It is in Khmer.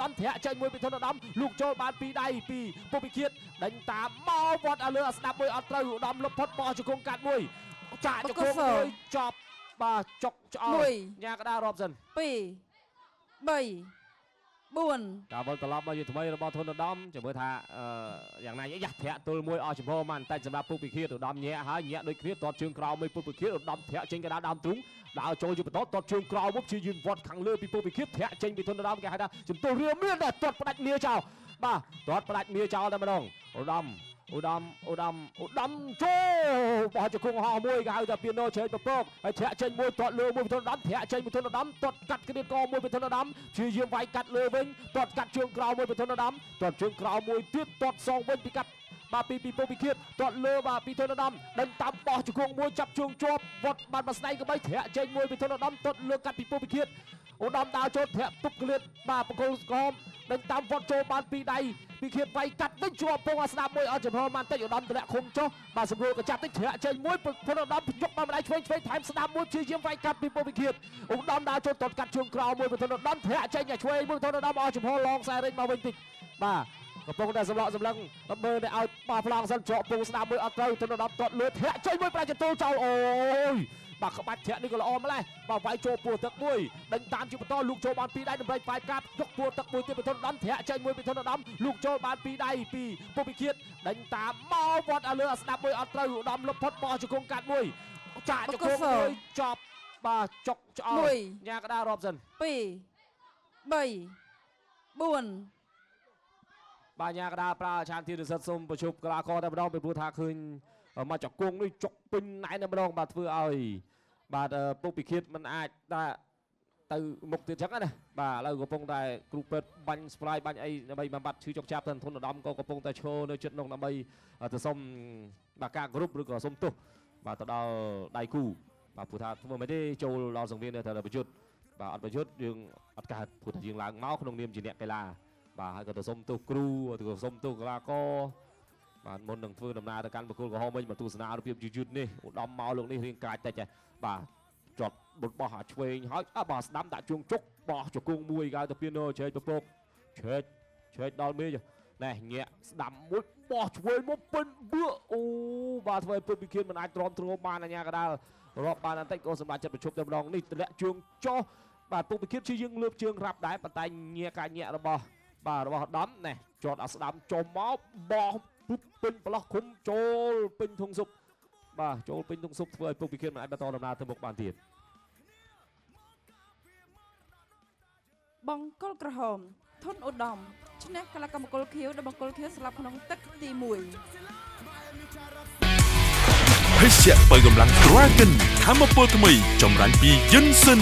ឧត្តមធាក់ចេញមួយពីធនឧត្តមលូកចូលបានពីរដៃពីពុពិឃាតដេញតាមមកវត្តឲ្យលើអាស្ដាប់មួយអត់ត្រូវឧត្តមលុបផុតបោះជង្គង់កាត់មួយចាក់ជង្គង់មួយចប់បាទចុកឆ្អល់ 1 ញ៉ាកដារាប់សិន 2 3 4 ការវិលត្រឡប់មកជាថ្មីរបស់ធនឧត្តមចាំមើលថាអឺយ៉ាងណាយ៉ាធាក់ទល់មួយអស់ចំហមកបន្តិចសម្រាប់ពុពិឃាតឧត្តមញាក់ហើយញាក់ដូចគ្នាទាត់ជើងក្រោមមួយពុពិឃាតឧត្តមធាក់ចេញកណ្ដាលដើមទ្រូងដើរចូលជាបន្តទាត់ជើងក្រោមមកជាយឺនវត្តខាងលើពីពុពិឃាតធាក់ចេញពីធនឧត្តមគេហៅថាជំទល់រាមានដែលទាត់ផ្ដាច់មៀចោលបាទទាត់ផ្ដាច់មៀចោលតែម្ដងឧត្តមឧត្តមឧត្តមឧត្តមចូលបោះជង្គង់ហោះមួយគេហៅថាពីណូឆេកពពកហើយធាក់ចេញមួយទាត់លើមួយពីធនឧត្តមធាក់ចេញពីធនឧត្តមទាត់កាត់គ្រាកមួយពីធនឧត្តមព្យាយាមវាយកាត់លើវិញទាត់កាត់ជើងក្រោមមួយពីធនឧត្តមទាត់ជើងក្រោមមួយទៀតទាត់សងវិញពីកាត់បាទពីពីពុពិឃាតទាត់លើបាទពីធនឧត្តមដេញតាមបោះជង្គង់មួយចាប់ជើងជាប់វត្តបានមួយស្នែងក្បីធាក់ចេញមួយពីធនឧត្តមទាត់លើកាត់ពីពុពិឃាតឧត្តមដើរចូលធាក់ទប់ក្លៀតបាទបង្គោលក្រមដេញតាមវត្តចូលបានពីរដៃពីឃាតវាយកាត់វិញជាប់ពងអាស្ដាប់មួយអត់ចំហបានតិចឧត្តមតម្លាក់ឃុំចុះបាទសម្រួលកញ្ចាប់តិចធាក់ចេញមួយធនឧត្តមភ្ញុកបានម្ដាយឆ្វេងឆ្វេងថែមស្ដាប់មួយព្យាយាមវាយកាត់ពីពុពិឃាតឧត្តមដើរចូលទាត់កាត់ជើងក្រោមមួយធនឧត្តមធាក់ចេញឲ្យឆ្វេងមួយធនឧត្តមអស់ចំហឡងខ្សែរេញមកវិញតិចបាទកំពុងតែសម្លក់សម្លឹងមើលតែឲ្យបាប្លង់សិនជាប់ពងស្ដាប់មួយអត់ត្រូវធនឧត្តមទាត់លឿនធាក់ចេញមួយប្រាចទូលចោលអូយបាទក្បាច់ធាក់នេះក៏ល្អម្ល៉េះបាទវាយចូលពោះទឹកមួយដេញតាមជាបន្តលូកចូលបានពីរដៃដើម្បីប៉ែកកាប់យកពោះទឹកមួយទៀតពីធនឧត្តមធាក់ចេញមួយពីធនឧត្តមលូកចូលបានពីរដៃពីពុពិឃាតដេញតាមមកវត្តឲ្យលើអាស្ដាប់មួយអត់ត្រូវឧត្តមលុបផុតបោះជង្គង់កាត់មួយចាក់ជង្គង់មួយចប់បាទចុកឆ្អល់ 1 ញ៉ាកដារាប់សិន 2 3 4 បាទញ៉ាកដាប្រើឆានធានសិទ្ធសូមប្រជុំកីឡាករតែម្ដងពីព្រោះថាឃើញមកចង្គង់នេះចុកពេញណែនតែម្ដងបាទធ្វើឲ្យបាទពុកពិឃាតមិនអាចថាទៅមុខទៀតចឹងណាបាទឥឡូវកំពុងតែគ្រូពេទ្យបាញ់ស្ប្រាយបាញ់អីដើម្បីបំបត្តិឈឺចុកចាប់ទៅធនឧត្តមក៏កំពុងតែឈរនៅចិត្តនោះដើម្បីទៅសុំបាទការគ្រប់ឬក៏សុំទោសបាទទៅដល់ដៃគូបាទព្រោះថាធ្វើមិនទេចូលដល់សង្វៀននៅតែប្រយុទ្ធបាទអត់ប្រយុទ្ធយើងអត់កើតព្រោះថាយើងឡើងមកក្នុងនាមជាអ្នកកីឡាបាទហើយក៏ទៅសុំទោសគ្រូទៅក៏សុំទោសកីឡាករបាទមុននឹងធ្វើដំណើរទៅកាន់បង្គោលក្រហមវិញមកទស្សនារូបភាពយឺតៗនេះឧត្តមមកលោកនេះរៀងកាចតិចហ៎បាទជាប់បុតបោះអាឆ្វេងហើយអើបាទស្ដាំដាក់ជួងជុកបោះជង្គង់មួយគេទៅពីណូឆែកពពកឆែកឆែកដល់មេឃណែញាក់ស្ដាំមួយបោះឆ្វេងមកពេញបឿអូបាទធ្វើឲ្យពុទ្ធវិធានមិនអាចទ្រាំទ្របានអាញាកដាលរាប់បានបន្តិចក៏សម្រាប់ចិត្តប្រជុំតែម្ដងនេះតម្លាក់ជើងចុះបាទពុទ្ធវិធានជាយើងលើបជើងរាប់ដែរប៉ុន្តែញាក់ការញាក់របស់បាទរបស់ឧត្តមណែជាត់អាស្ដាំចុះមកបោះពុបពេញប្រឡោះឃុំចូលពេញធុងស៊ុបបាទចូលពេញធុងស៊ុបធ្វើឲ្យពុកពិឃានមិនអាចបន្តដំណើរទៅមុខបានទៀត បង្គោលក្រហមធនឧត្តមឈ្នះកីឡាករបង្គោលខៀវដល់បង្គោលខៀវស្លាប់ក្នុងទឹកទី1 ភេសជ្ជៈបើកម្លាំង Dragon ធម្មពលថ្មីចម្រាញ់ពីយិនសិន